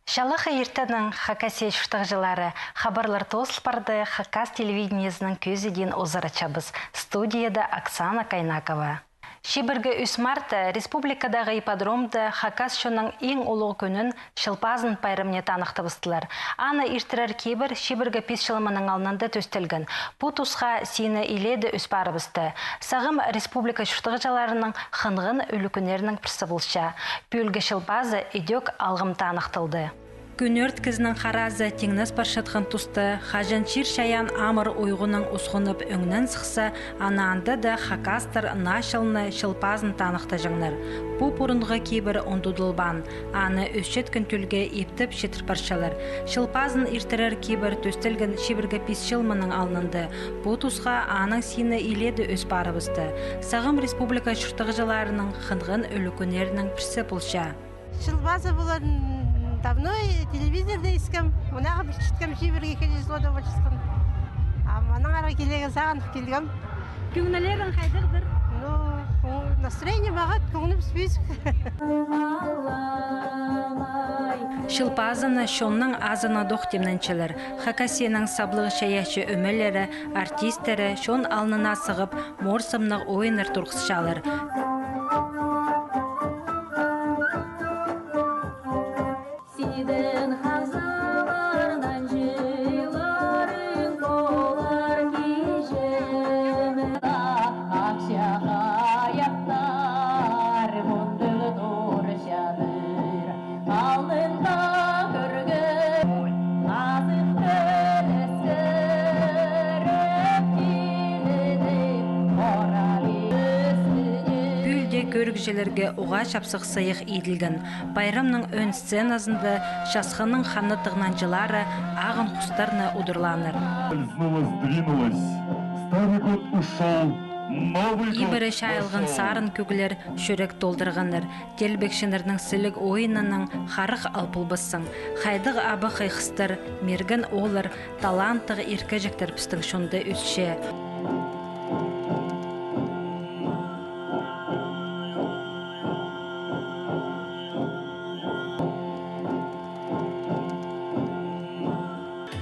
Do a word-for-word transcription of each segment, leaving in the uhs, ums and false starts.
Чалахай иртеннең, Хакасия чуртағҷылары! Хабарлар тоозыл парды, Хакас телевидениезінің кӧзідиин узаратчабыс. Студияда Оксана Кайнакова. Чибіргі ӱс мартта республикадағы ипподромда хакас чонның иң улуғ кӱнін, Чыл пазын пайрамны таныхтабыстылар. Аны иртірер кибір чибіргі пис чыл мының алнында тӧстелген. Пу тусха сині илееде ӧс парыбысты. Сағам республика чуртағҷыларының хынған ӱлӱкӱннерінің пірсі полча. Пӱӱлгі Чыл пазы идӧк алғым таныхталды. Кӱнӧрт кізінің харазы тиңнес парчатхан туста, хаҷан чир-чайаан амыр уйғунаң усхунып ӧңнен сыхса, ана анда даа хакастар наа чылны, Чыл пазын таныхтаҷаңнар. Пу пурунғы кибір ундудылбаан, аны ӧсчеткен тӧлге иптеп читір парчалар. Чыл пазын иртірер кибір тӧстелген чибіргі пис чыл мының алнында. Пу тусха аның сині илееде ӧс парыбысты. Сағам республика чуртағҷыларының хынған ӱлӱкӱннерінің пірсі полча. Чыл пазы поларын давно телевизорда искем, мынағ пілчеткем, чибіргі киле чылда полчатхан. А мынаңар килерге сағынып килгем. Кӧңнілерің хайдағдыр? Ну, настроение мағат, кӧңнім пӧзік. Чыл пазына чонның азынадох тимненчелер. Хакасияның саблығ чайаачы ӧмелері, артисттері чон алнына сығып, морсымнығ ойыннар турғысчалар. Сиден хазаларнаң чыыларың полар кичем. Ах чахайахтар мындағ турчалар. Алнында кӧрген азыхты ӧскіріп килді, орап ӧскіріп. Пӱӱл дее кӧрігҷілерге уғаа чапсых сыйых иділген. Пайрамның ӧӧн сценазында часхының ханаттығ нанҷылары ағын хустарны удурлааннар. Снова сдвинулась. Старый год ушёл, новый год вошёл. Ибіре чайылған сарын кӧглер чӱрек толдырғаннар. Тилбекчілернің сіліг ойыннаң харах ал полбассың. Хайдағ абахай хыстар, мирген ооллар, таланттығ иркеҷектер пістің чонда ӧсче.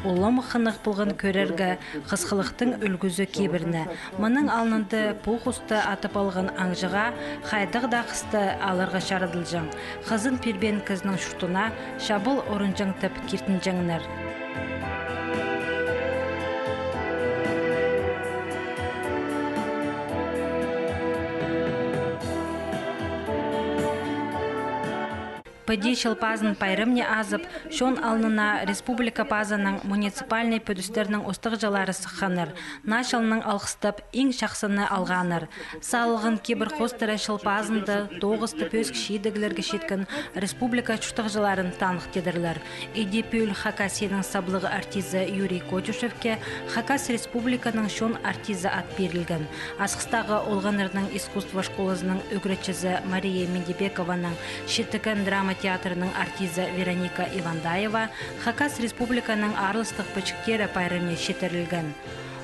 Улам хынығ полған кӧрерге хысхылыхтың ӱлгӱзі кибірні. Мының алнында пу хуста атып алған аңҷыға хайдағ даа хысты аларға чарадылҷаң. Хызын пирбеен кізінің чуртына чабал орынҷаң тіп киртінҷеңнер. Піди Чыл пазын пайрамны азып, чон алнына республика пазынаң, муниципальнай пӱдістернің устағҷылары сыхханнар. Наа чылнаң алғыстап, иң чахсыны алғааннар. Салылған кибір хостыра Чыл пазында тоғыс тіп ӧскі чидіглерге читкен республика чуртағҷыларын таныхтидырлар. Иди пӱӱл Хакасияның саблығ артизі Юрий Котюшевке Хакас Республиканың чон артизі ат пирілген. Асхыстағы олғаннарның искусство школазының ӱгретчізі Мария Миндибекованың, Читіген драма театрының артизі Вероника Ивандаева Хакас Республиканың аарластығ пічіктері пайрамны читірілген.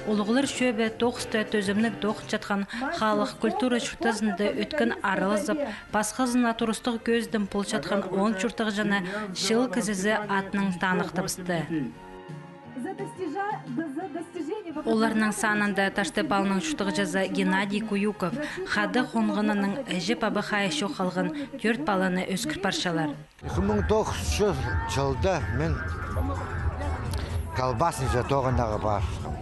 Улуғлар чӧбі тоғыста тӧзімніг тоғынчатхан халых культура чуртазында ӧткін аралазып, пасхазына турыстығ кӧзідім полчатхан он чуртағҷыны Чыл кізізі атынаң таныхтабысты. Оларның санында Таштып аалның чуртағҷызы Геннадий Куюков, хада хонғанының іҷе-пабахайы чох халған тӧрт паланы ӧскір парчалар. Ікі муң тоғызынҷы чылда мин колбасничі тоғынарға парғам.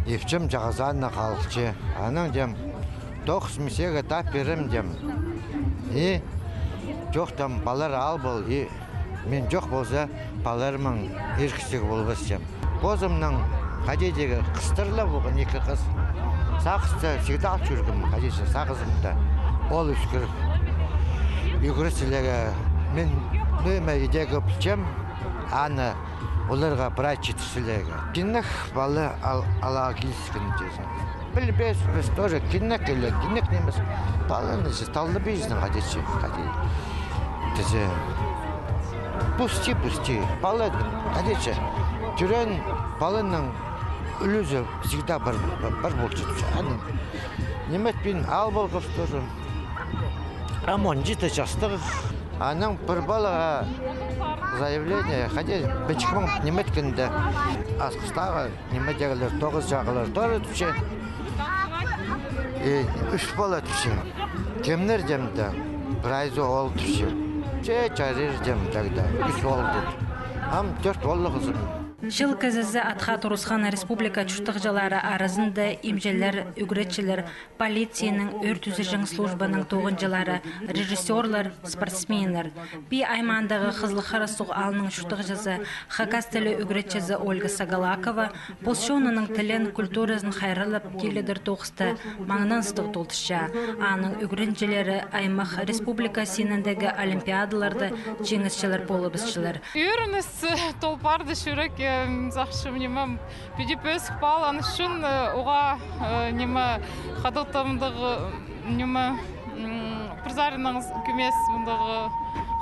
Ипчім чағызааннаң халча. Анаң тем тоғыс мин сиге тап пирем тем. И чох тем, палалар ал пол, и мин чох полза, палаларымның иркізігі полбас тем. Позымның хадидегі хыстар ла полған, ікі хыс. Сағысты всегда ал чӧргем, хадиҷе сағызымда. Ол ӧскіріп, ӱгрет сілерге. Мин ниме идерге пілчем, аны оларға прай читір сілерге. Кинек пала ал-, аларға киліскен тезең. Пілбеспіс тоже, кинек киле, кинек нимес. Паланы же таллабазың, хадиҷе, хадиҷе. Тізе. Пусти, пусти. Пала, хадиҷе. Тӧреен паланың ӱлӱзі всегда пар, пар полча. Аны ниме итпин, ал полғабыс тоже. Ам он читі частығ. Анаң пір палаға заявление, хайди, пір читі муң ниме иткенде, Асхыстағы ниме теелер, тоғыс чағылар, тоже тіпче. И ӱс пала тіпче. Кемнер тимде, прайзы оол тіпче. Че чарир тим, тогда ӱс оол тіп. Ам тӧрт ооллығ хызым. Чыл кізізі атха турысхан республика чуртағҷылары аразында имҷілер, ӱгретчілер, полицияның, ӧӧр тӱзірҷең службаның тоғынҷылары, режиссёрлар, спортсменнер. Пии аймаандағы Хызыл Хара суғ аалның чуртағҷызы, хакас тілі ӱгретчізі Ольга Сагалакова пос чонының тілін, культуразын хайраллап киледір тоғыста маңнаныстығ толдырча. Аның ӱгренҷілері аймах, республика синіндегі олимпиадаларда чиңісчілер полыбысчалар. Ӧрініс тол парды чӱрек, э, сағынчам, ниме, піди пӧзік паалаан ӱчӱн, э, уғаа, э, ниме, хадылтымдығ, ниме, м, пір саринаң кӧмес мындағ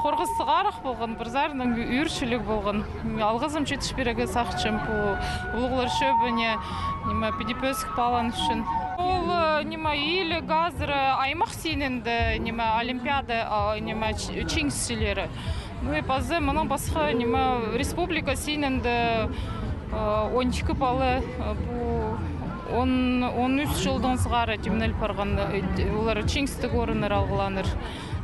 хорғыс сығарах полған, пір саринаң ӧӧрчіліг полған. Алғызым читіс пирерге сағынчам пу улуғлар чӧбіне, ниме, піди пӧзік паалаан ӱчӱн. Ол, э, ниме, илиг азыра аймах синінде, ниме, олимпиада, а, ниме, ч-, чиңісчілері. Ну и паза мының пасха, ниме, республика синінде, э, он ікі пала, э, пу он, он ӱс чылдаң сығара тимнел парған, э, олар чиңістіг орыннар алғылааннар.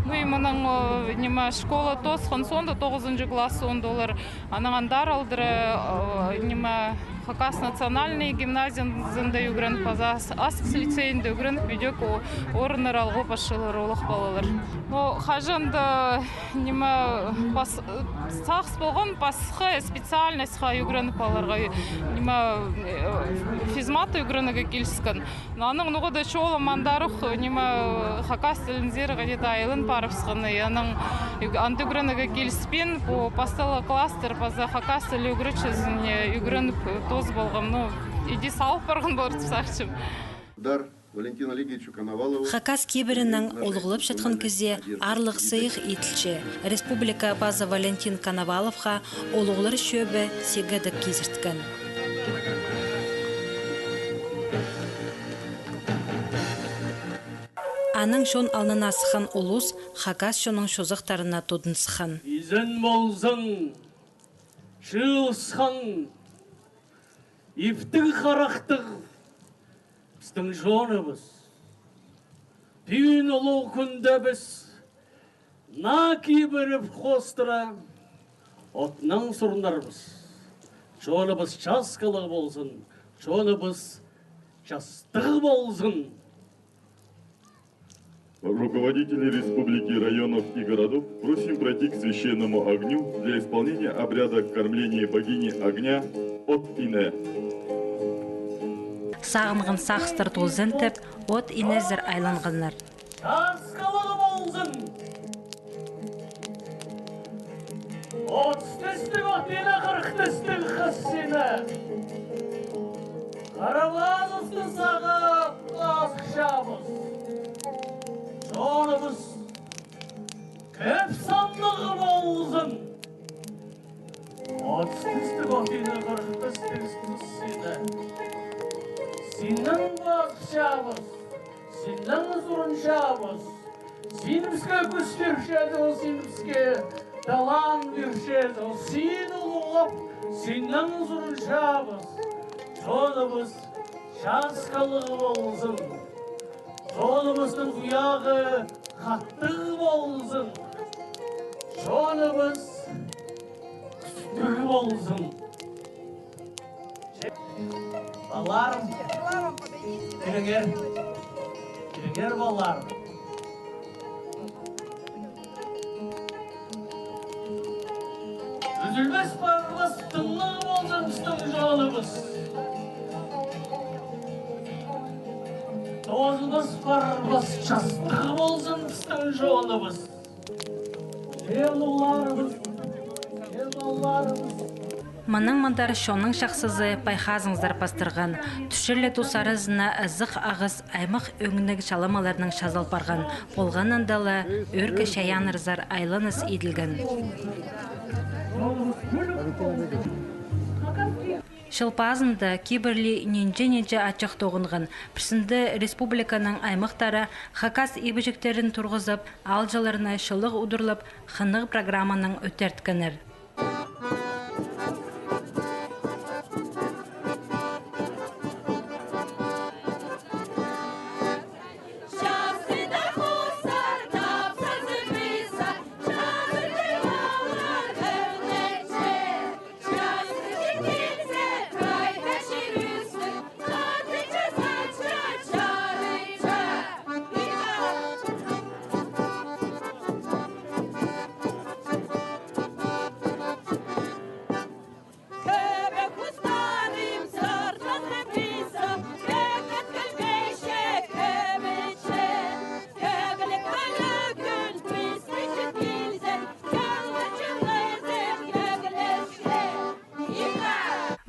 Ну и мының, э, ниме, школа тоосхан соонда, тоғызынҷы класс соонда олар анаң андар алдыра, э, ниме, Хакас национальный гимназиязында ӱгреніп, паза Ас-, Асхыс лицейінде ӱгреніп, ідӧк о-, орыннар алғлап парчалар, олох палалар. Но хаҷан даа, ниме, пас-, сағыс полған пасха специальностьха ӱгреніп аларға, ниме, э, физматха ӱгренерге киліскен. Но аның ноға-да чолым андар ох, ниме, хакас тілінзер хайди-да айлан парыбысхан, и анаң ӱг-, анда ӱгренерге киліспин, пу пастағы класстар паза хакас тілі ӱгретчізіне ӱгреніп тоозып алғам. Ну, иди салып парған полар тіп сағынчам. Дар Валентину Олеговичу Коновалову. Хакас кибірінең улуғлапчатхан кізее аарлығ сыйых иділче. Республика пазы Валентин Коноваловха улуғлар чӧбі сигедек кизірткен. Аның чон алнына сыххан улус хакас чонның чозахтарына тудын сыххан. Изен ползын, чыылысхан, иптіг-харахтығ пістің чоныбыс. Пӱӱн улуғ кӱнде піс наа кибіріп хоостыра отнаң сурынарбыс. Чоныбыс часкалығ ползын, чоныбыс частығ ползын. Руководители республики, районов и городов просим пройти к священному огню для исполнения обряда кормления богини огня От Ине. Сағынған сағыстар тоозын тіп, От Инезер айланғаннар. Часкалығ ползын! Отыс тістіг От Ине, хырых тістіг Хыс Ине. Харабазыбысты сағаа пазыхчабыс. Чоныбыс кӧп саннығ ползын. Отыс тістіг От Ине, хырых тістіг Хыс Ине. Синнең пазыхчабыс. Синнең сурынчабыс. Син піске кӱс пирчезің, син піске талаан пирчезің. Син улуғлап, синнең сурынчабыс. Чоныбыс часкалығ ползын. Чоныбыстың хуяғы хатығ ползын. Чоныбыс кӱстіг ползын. Палаларым, киліңер. Киліңер, палаларым. Ӱзӱлбес, парбас тыннығ ползын пістің чоныбыс. Тоозылбас, парбас частығ ползын пістің чоныбыс. Мының мындар чонның чахсызы пайхазыңзар пастырған. Тӱсчелер тус аразына ызых ағас аймах ӧңніг чаламаларнаң чазал парған. Полған анда ла ӧӧркі чайааннарзар айланыс иділген. Чыл пазында кибірліг нинҷе-нинҷе ачых тоғынған. Пірсінде республиканың аймахтары хакас ибҷектерін турғызып, аалҷыларны чылығ удурлап, хынығ программанаң ӧткірткеннер.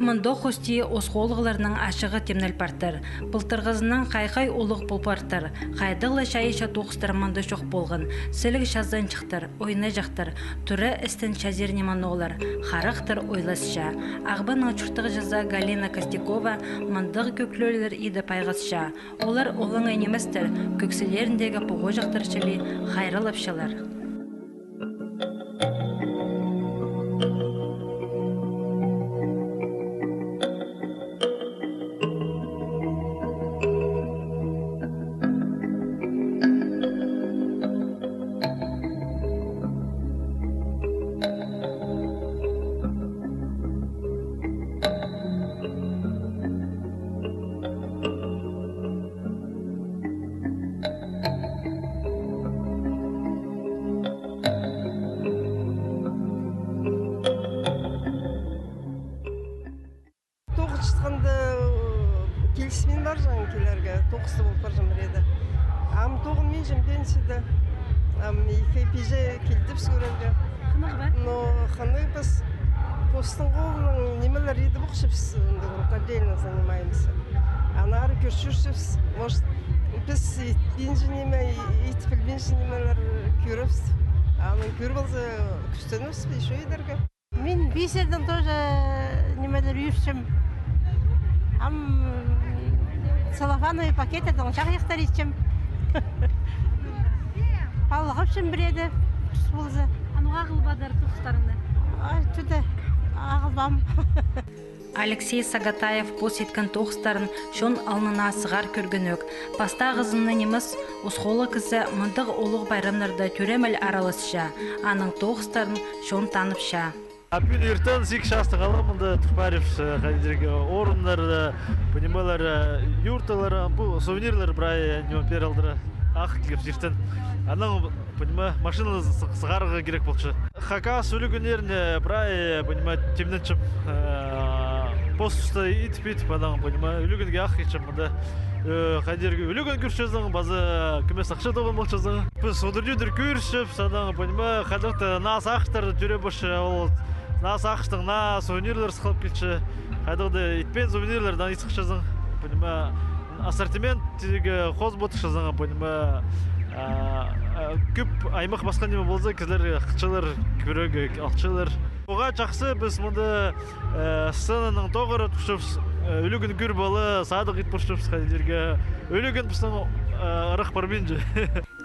Мындох хости осхолығларның ачығы тимнел партыр. Пылтырғызынаң хай-хай улуғ пол партыр. Хайдағ ла чайаачы тоғыстар мында чох полған. Сіліг чазанҷыхтар, ойнаҷыхтар, тура істең чазир ниме ноо лар, харахтар ойласча. Ағбанның чуртағҷызы Галина Костякова мындағ кӧклеулер иді пайғасча. Олар олаңай ниместер, кӧкселеріндегі поғоҷахтар чіли хайраллапчалар. Тоғынчатханда, э, киліспин парҷаң килерге, тоғыста пол парҷаң пірееде. Ам тоғынминчам пенсияда. Ам ікі пиҷе килдібіс кӧрерге. Хынығ ба? Но хынығ піс. Постың холынаң нимелер идіп охчабыс, андағ рукодельный занимаемся. Аннаңар кӧрчебіс. Может, піс итпинче ниме, ит пілбинче нимелер кӧребіс. Анаң кӧр полза, кӱстенібіс ещё идерге. Мин бисердең тоже нимелер ӱӱрчем. Ам целлофановый пакеттердең чахайахтар итчем. Палғапчам пірееде, тус полза. А ноға ағылбадар тоғыстарыңны? Ай, тӱде, ағылбаам. Алексей Сагатаев пос иткен тоғыстарын чон алнына сығар кӧргенӧк. Пастағызынаң нимес, осхоллығ кізі мындағ улуғ пайрамнарда тӧремел араласча, аның тоғыстарын чон таныбысча. А пӱӱн иртен сигіс частығ ала мында тур парыбыс, э, хайди дирге, орыннар, э, понималар, э, юрталар, э, пу сувенирлар прай, э, ниме пеер алдыра. Ах, киліп иртен. Анаң, понима, машина сы-, сығарға кирек полча. Хакас ӱлӱкӱннеріне прай, э, понима, тимненчем. Э, пос туста итіп, итіп, анаң, понима, ӱлӱкӱнге ах итчем мында. Э, хайди дирге, ӱлӱкӱн кӧрчезің, паза кӧмес ахча тоғын полчазың. Піс удур-тӧдір кӧрчебіс, анаң, понима, хайдағ-да наа сағыстар тӧре парча, ол наа сағыстаң наа сувенирлар сыххап килче. Хайдағ-да итпеен сувенирлардаң ит сыхчазың, понима, ассортимент тигі хоза пол сыхчазың, понима, а, а, кӧп аймах пасха ниме полза, кізілер хынчалар, кӧрерге алчалар. Оға чахсы, піс мында, э, сценаның тоғыра турчабыс, э, ӱлӱкӱн кӧр пала, садығ ит парчабыс, хайди дирге. Ӱлӱкӱн пістің, э, ырах парбинча.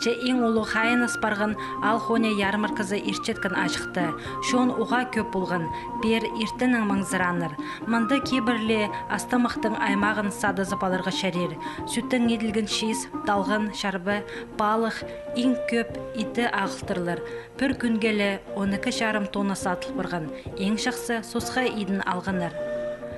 Че иң улуғ хайыныс парған Аал Хоня ярмарказы иртчеткен ачыхта. Чон уғаа кӧп полған, пеер иртеннең маңзыраннар. Мында кибірліг астамахтың аймағын садызып аларға чарир. Сӱттең иділген чиис, талған, чарба, палых, иң кӧп иті ағылтырлар. Пір кӱнге ле он ікі чарым тонна садыл парған. Иң чахсы сосха идін алғаннар.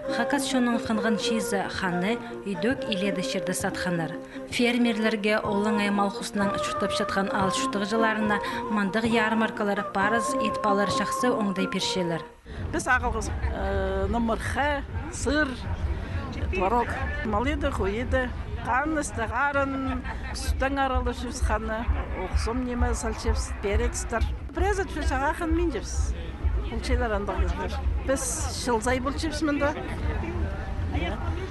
Хакас чонның хынған чиизі ханы ідӧк илееде чирде сатханнар. Фермерлерге, олаңай мал хозынаң чуртапчатхан аал чуртағҷыларына мындағ ярмаркалар парыс ит палар чахсы оңдай пирчелер. Піс ағылғабыс, э, нымырха, сыр, творог. Мал иді, хой иді. Хан істі харын, сӱттең араласчабыс ханны, ох сом ниме салчабыс, перецтер. Пірее тӱс ағаа хынминчабыс. Полчалар андағ кізілер. Піс чыл сай полчабыс мында.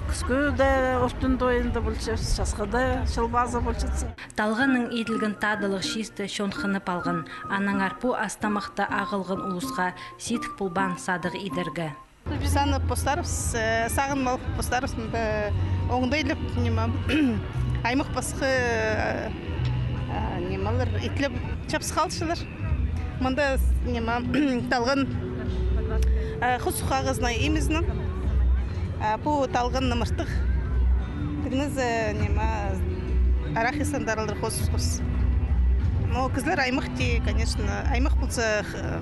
Кӱскӱде, Ӱртӱн тойында полчабыс, часхыда чыл пазы полчатса. Талғаннаң иділген тадылығ чиисті чон хынып алған. Аннаңар пу астамахта ағылған улусха сидік полбаан садығ идерге. Піс аны постарыбыс, э, сағынып алып, постарыбыс мында оңдайлап, ниме, аймах пасха, э, нимелер итлеп чапсых алчалар. Мында, ниме, талған, э, хус хағызына имизінең. Э, пу талған нымыртых. Тігінізі, ниме, арахистаң таралар хус-хус. Но кізілер аймах ти, конечно, аймах полза, х-,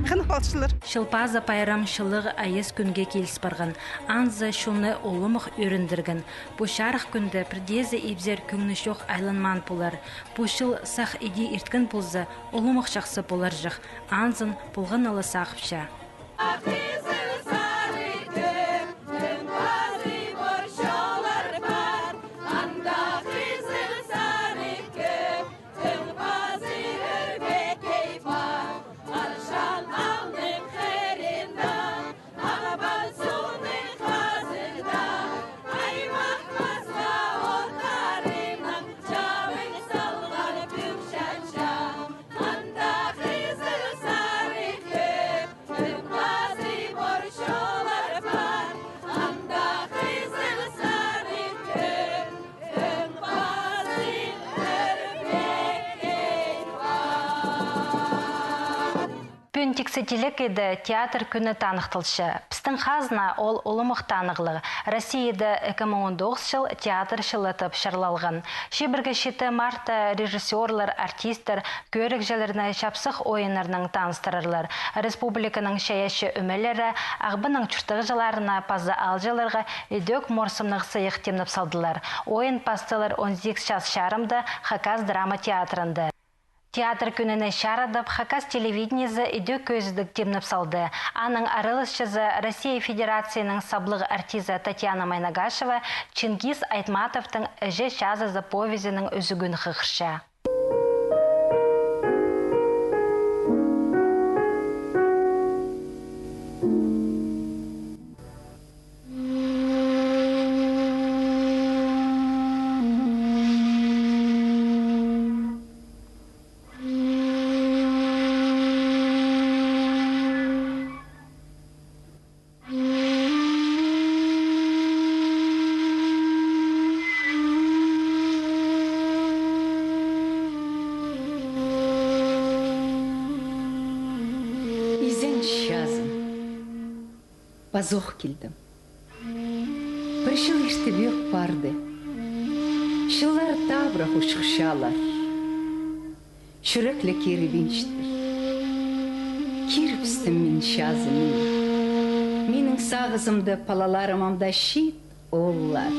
хынып алчалар. Чыл пазы пайрам чылығ айас кӱнге киліс парған. Анзы чонны улуғ ӧріндірген. Пу чарых кӱнде пірдеезі ибзер кӧңні чох айланмаан полар. Пу чыл сах иди ирткен полза, улуғ чахсы поларҷых. Анзын полған ала сағыпча. Пӱӱн тиксі телекейде театр кӱні таныхталча. Пістің хазна ол улуғ танығлығ. Россияда ікі муң он тоғыс чыл театр чылы тіп чарлалған. Чибіргі читі мартта режиссёрлар, артисттер, кӧрігҷілерні чапсых ойыннарнаң таныстырарлар. Республиканың чайаачы ӧмелері Ағбанның чуртағҷыларына паза аалҷыларға ідӧк морсымнығ сыйых тимнеп салдылар. Ойын пасталар он сигіс час чарымда Хакас драма театрында. Театр кӱніне чарадып, Хакас телевидениезі ідӧк кӧзідіг тимнеп салды. Аның араласчызы, Россия Федерацияның саблығ артизі Татьяна Майнагашева Чингиз Айтматовтың «Іҷе чазызы» повезінің ӱзігін хығырча. Изен чазым. Пазох килдім. Пір чыл иртібӧк парды. Чыллар табырах учухчалар. Чӱрек ле кирібинчетпір. Кирібістім мин чазыма. Минің сағызымда палаларым амды чиит ооллар.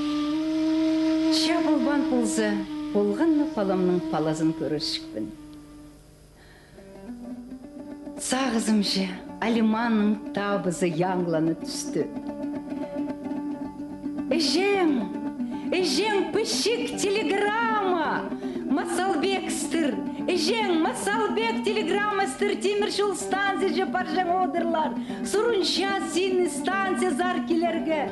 Чаа полбаан полза, полғаны паламның палазын кӧрерҷікпін. Сағызымҷа Алиманның табызы яңлана тӱсті. Іҷең, іҷең, пічік телеграмма! Масалбек істір! Іҷең, Масалбек телеграмма істір! Тимір чол станцияҷа парҷаң одырлар! Сурынча сині станциязар килерге!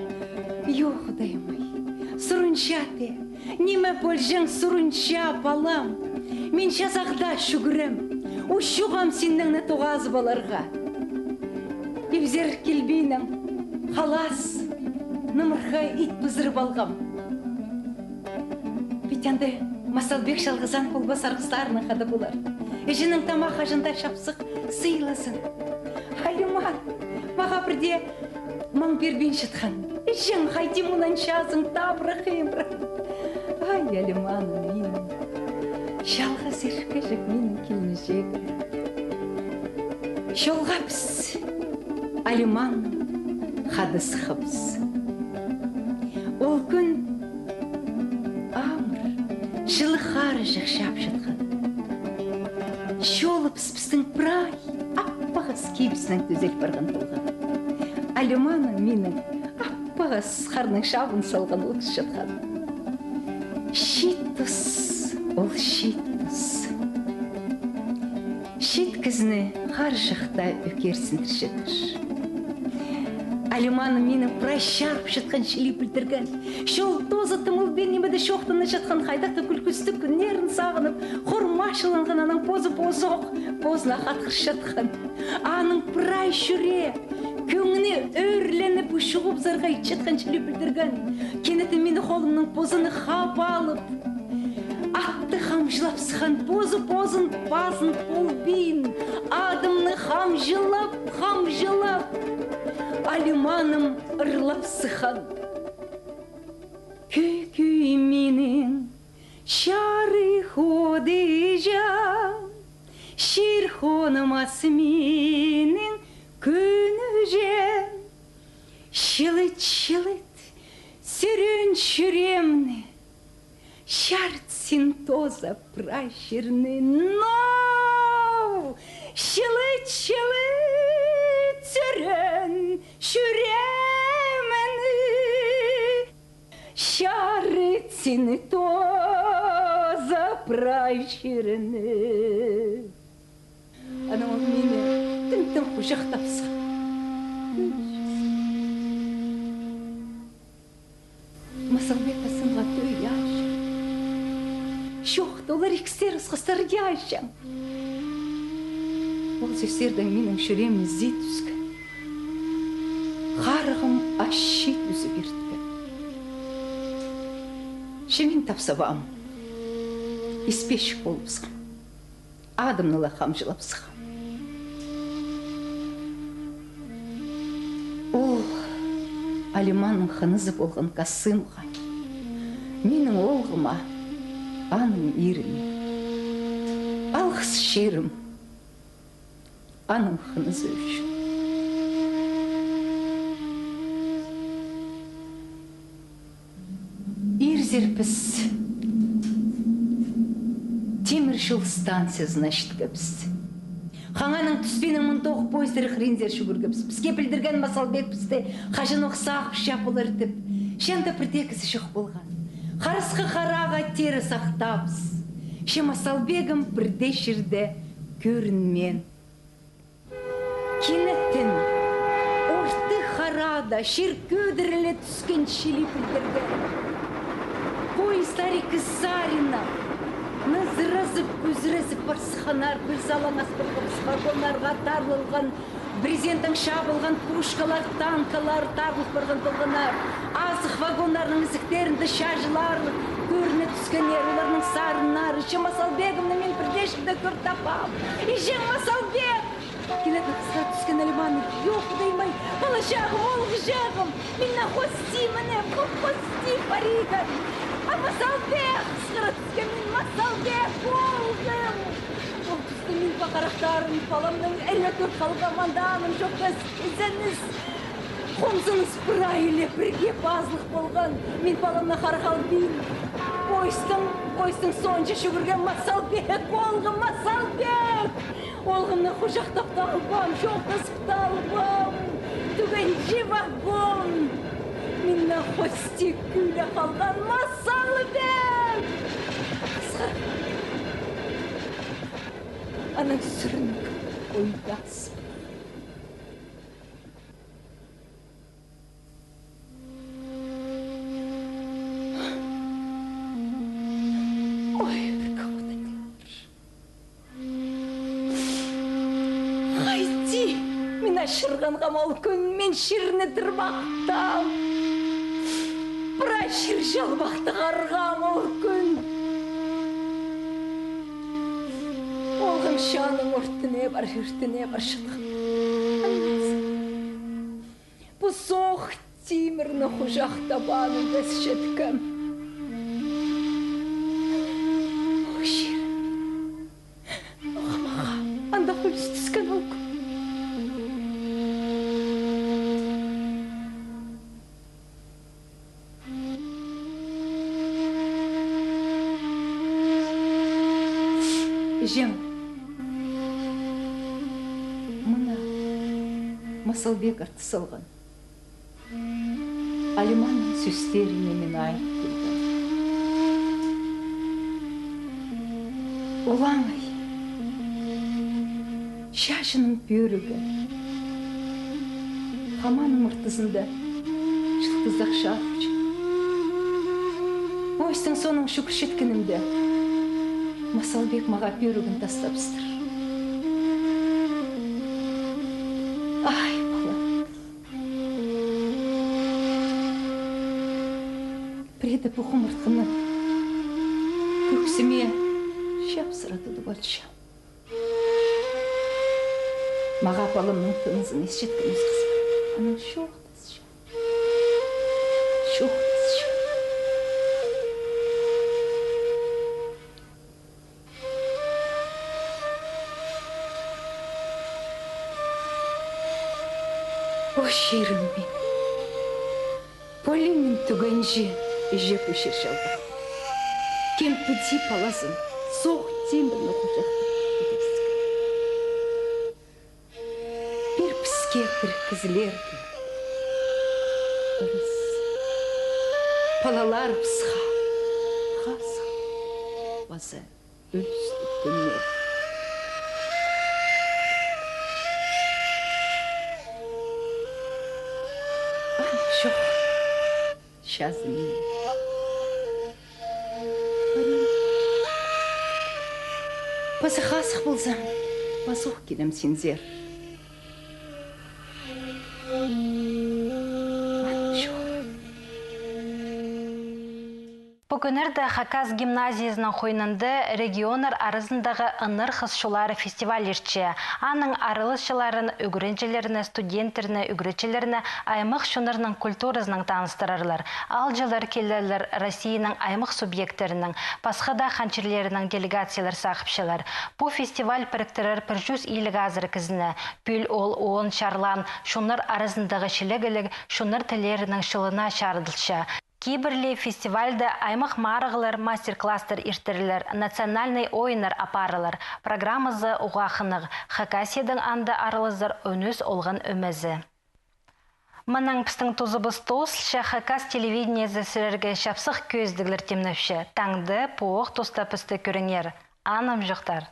Йо, Худайым ай, сурынча тее! Ниме полҷаң сурынча, палам? Мин чазағда чӱгӱрем, учуғам синнең не тоғазып аларға. Ибзер килбинең, халас, нымырхай ит пызырып алғам. Пит анда Масалбек чалғызаан полбас, арғыстарынаң хада полар. Іҷенің тамах аҷында чапсых сыйлазын. Алиман, мағаа пірдее маң пирбинчеткен. Іҷең, хайди мынаң чазың, табырах-имрах. Ай, Алиманым минің. Чалғыс иркеҷек минің килінҷегім. Чолға піс Алиман хада сыххабыс. Ол кӱн амыр, чылығ харҷах чапчатхан. Чолыбыс пістің прай аппағас кибіснең тӱзел парған полған. Алиманым минің аппағас харның чабын салған улус чатхан. Чиит тус, ол чиит тус. Чиит кізіні харҷах таа ӧкерсіндірчедір. Алиманым минің прай чарып чатхан чіли пілдірген. Чол тооза тымыл пеен ниме дее чоохтанчатхан, хайдағ-да кӱлкістіг кӱннерін сағынып, хормачыланған, анаң позы-позох позына хатхырчатхан. Аның прай чӱрее Кӧңні ӧрленіп, учуғыбызарға итчатхан чіли пілдірген. Кинетін минің холымнаң позыны хаап алып, атты хамҷылап сыххан, позы позын пазын полбин, адымны хамҷылап, хамҷылап, Алиманым ырлап сыххан. Кӧй, кӧй минің чарых одыҷам, чир хонымас минің кӧнҷем. Чылыт, чылыт сӱреен чӱреемні, чарыт син тооза прай чирні. Ноо! Чылыт, чылыт сӱреен чӱреемні, чарыт син тооза прай чирні. Анаң ол мині тың-тың хуҷахтап сыххан. Масалбек, сынға тӧӧй, аҷам. Чох, олар ікізі ырысхастар, аҷам. Ол сӧстердең минің чӱреем ізі тӱскен. Харығым ачы тӱзі пирткен. Че мин тапсабаам, испесчік полыбысхан. Адымны ла хамҷылап сыххан. Ол Алиманның хынызы полған Касымға, минің оолғыма, аның ирине алғыс чирім аның хынызы ӱчӱн. Ирзер піс тимір чол станциязына читкебіс. Хаңааның тӱспиинең мындох поездар хыринзар чӱгӱргебіс. Піске пілдірген Масалбек пісті хаҷанох сағып чап полар тіп. Че анда пірдее кізі чох полған. Харасха харааға теере сахтаабыс. Че Масалбегім пірдее чирде кӧрінмеен. Кинетін орты хараада чир кӧдіріле тӱскен чіли пілдірген. Поездар ікі сариннаң нызыразып, кӱзіразып парысханнар, пір салаңас пір хыбыс вагоннарға тарылған, брезентнең чабылған пушкалар, танкалар тарылып парған полғаннар. Азых вагоннарның ізіктерінде чаҷылар кӧріне тӱскеннер, оларның сарыннары. Че Масалбегімні мин пірдее чирде кӧр таппаам. Иҷең Масалбек! Кинетін хысхыра тӱскен Алиманы: «Йох, Худай май, палаҷағым, оолғыҷағым! Мин наа хости, мына, хо-, хости париган! А Масалбек!» — хысхыра тӱскем мин. «Масалбек, оолғым!» Ол тӱсте мин пахарахтарым, паламнаң іле кӧр халғам, анда аным чох, тас ізеніс. Хомзыныс прай ла пірге пазылых полған. Мин паламнаң харах албин, поездтің, поездтің соонҷа чӱгӱргем: «Масалбек, оолғым, Масалбек!» Оолғымны хуҷахтап таа албаам, чоохтазып таа албаам. Тӱгенҷі вагон. Мин наа хости кӧрче халған. «Масалбек!» — хысхырып, анаң сӱрініп, ойдазып. Ой, пірге Худайлар. Хайди, мин ачырғанғам ол кӱн, мин чирні тырбахтаам. Прай чир чалбахты харғаам ол кӱн. Оолғым чааның ӧртіне пар, ӧртіне парчатхан. Пу соох тимірні хуҷахтап, аны тесчеткем. Ох, чирім. Ох, мағаа андағ ӱлӱс тӱскен ол кӱн. Іҷем, мына, Масалбек артыс салған. Алиманның сӧстеріне мин айып килдім. Ол аңай чачының пӧрігі хамааның ортызында чылтызах чарылча. Поездтің соонаң чӱгӱрчеткенімде, Масалбек мағаа пӧрігін тастабыстыр. Ай, палам. Тіп ох омыртханы кӧксіме чапсыра тудып алча. Мағаа паламның тынызын исчеткен осхас. Анаң чоохтасча. Чоохтасча. О, чирім мин. Полиңмін тӱгенҷі іҷе пу чир чалдығ. Кемпіди палазын, соох тимірні хучахтап кӱдескен. Пір піске, пір кізілерге. Ырыс. Палаларыбысха хазых паза ӱлӱстіг тӱннер. Ам чох чазым. Паза хазых ползам, пазох килем синзер. Пу кӱннерде Хакас гимназиязының хойнында регионнар аразындағы «Ынархас чоллары» фестиваль иртче. Аның араласчыларын, ӱгренҷілерні, студенттерні, ӱгретчілерні аймах чоннарның культуразынаң таныстырарлар. Аалҷылар килерлер Россияның аймах субъекттерінең, пасха даа хан чирлерінең делегациялар сағыпчалар. Пу фестиваль піріктірер пір чӱс илиг азыра кізіні. Пӱӱл ол оон чарлаан чоннар аразындағы чилігліг чоннар тіллерінің чылына чарыдылча. Кибірліг фестивальда аймах марығлар, мастер-класстар иртерлер, национальнай ойыннар апарылар. Программазы уғаа хынығ. Хакасиядаң анда аралазар ӧнӧс олған ӧмезі. Мынаң пістің тузыбыс тоозылча. Хакас телевидениезі сірерге чапсых кӧзідіглер тимнепче. Таңда пу ох туста пісті кӧріңер. Анымҷохтар.